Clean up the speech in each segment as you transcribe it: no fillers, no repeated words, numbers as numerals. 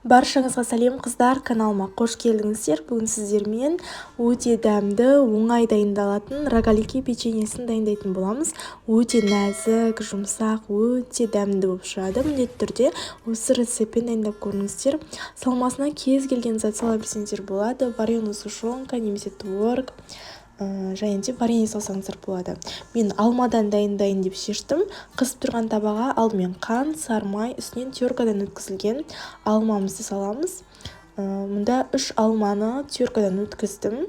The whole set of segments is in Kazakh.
Баршаңызға сәлем, қыздар! Каналыма қош келдіңіздер. Бүгін сіздермен өте дәмді, оңай дайындалатын рогалики печеньесін дайындайтын боламыз. Өте нәзік, жұмсақ, өте дәмді болып шығады. Міндетті түрде осы рецептпен дайындап көріңіздер. Салмасына кез келген зат сала берсеңіздер болады: вареный сушёнка немесе творог және де варенье салсаңыздар болады. Мен алмадан дайындайын деп шештім. Қызып тұрған табаға алдымен қант, сары май, үстінен теркадан өткізілген алмамызды саламыз. Мұнда 3 алманы теркадан өткіздім.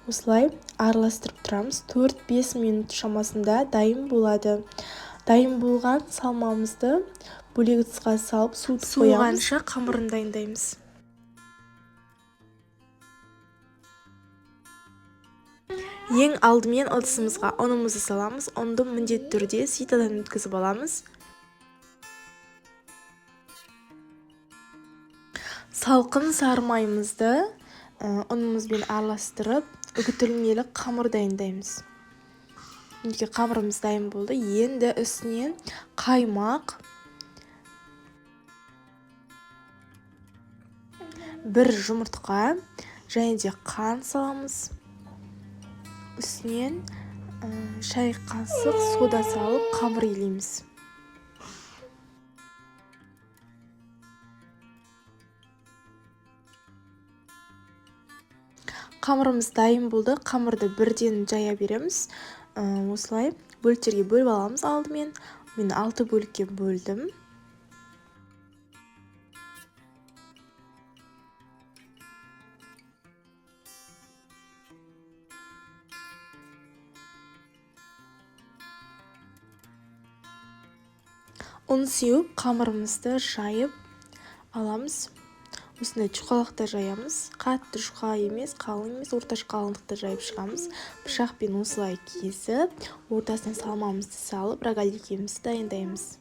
Осылай араластырып тұрамыз. 4-5 минут шамасында дайын болады. Дайын болған салмамызды бөлек ыдысқа салып, суытып қоямыз. Суығанша қамырын дайындаймыз. Ең алдымен ыдысымызға ұнымызды саламыз. Ұнды міндетті түрде ситодан өткізіп аламыз. Салқын сары майымызды ұнымызбен араластырып, үгітілмелі қамыр дайындаймыз. Мінекей, қамырымыз дайын болды. Енді үстінен қаймақ, бір жұмыртқа және де қант саламыз. Үстінен шай қасық сода салып, қамыр илейміз. Қамырымыз дайын болды. Қамырды бірден жая береміз. Осылай бөліктерге бөліп аламыз. Алдымен мен 6 бөлікке бөлдім. Ұн сеуіп, қамырымызды жайып аламыз. Осындай жұқалықта жаямыз. Қатты жұқа емес, қалың емес, орташа қалыңдықта жайып шығамыз. Пышақпен осылай кесіп, ортасына салмамызды салып, рогаликімізді дайындаймыз.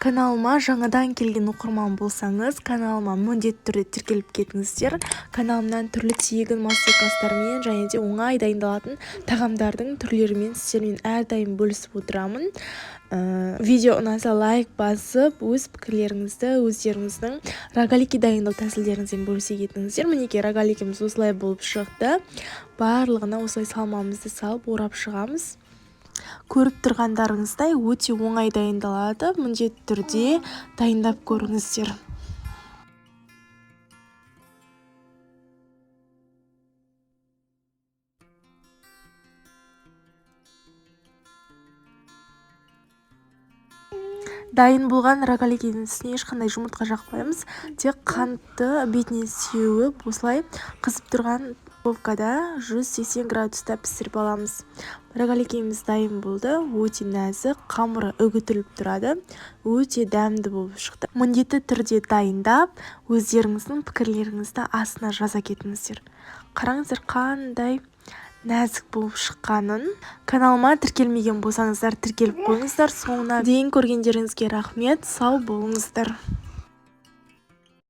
Каналыма жаңадан келген оқырман болсаңыз, каналыма міндетті түрде тіркеліп кетіңіздер. Каналымнан түрлі тегін мастер-класстармен және де оңай дайындалатын тағамдардың түрлерімен сіздермен әрдайым бөлісіп отырамын. Видео ұнаса, лайк басып, өз пікірлеріңізді, өздеріңіздің рогалики дайындау тәсілдеріңізбен бөлісе кетіңіздер. Мінекей, рогаликіміз осылай болып шықты. Барлығына осылай салмамызды салып, орап шығамыз. Көріп тұрғандарыңыздай, өте оңай дайындалады. Міндетті түрде дайындап көріңіздер. Дайын болған рогаликінің үстіне ешқандай жұмыртқа жақпаймыз, тек қантты бетіне сеуіп, осылай қызып тұрған духовкада 180 градуста пісіріп аламыз. Рогаликіміз дайын болды. Өте нәзік, қамыры үгітіліп тұрады, өте дәмді болып шықты. Міндетті түрде дайындап, өздеріңіздің пікірлеріңізді астына жаза кетіңіздер. Қараңыздар, қандай нәзік болып шыққанын. Каналыма тіркелмеген болсаңыздар, тіркеліп қойыңыздар. Соңына дейін көргендеріңізге рахмет. Сау болыңыздар.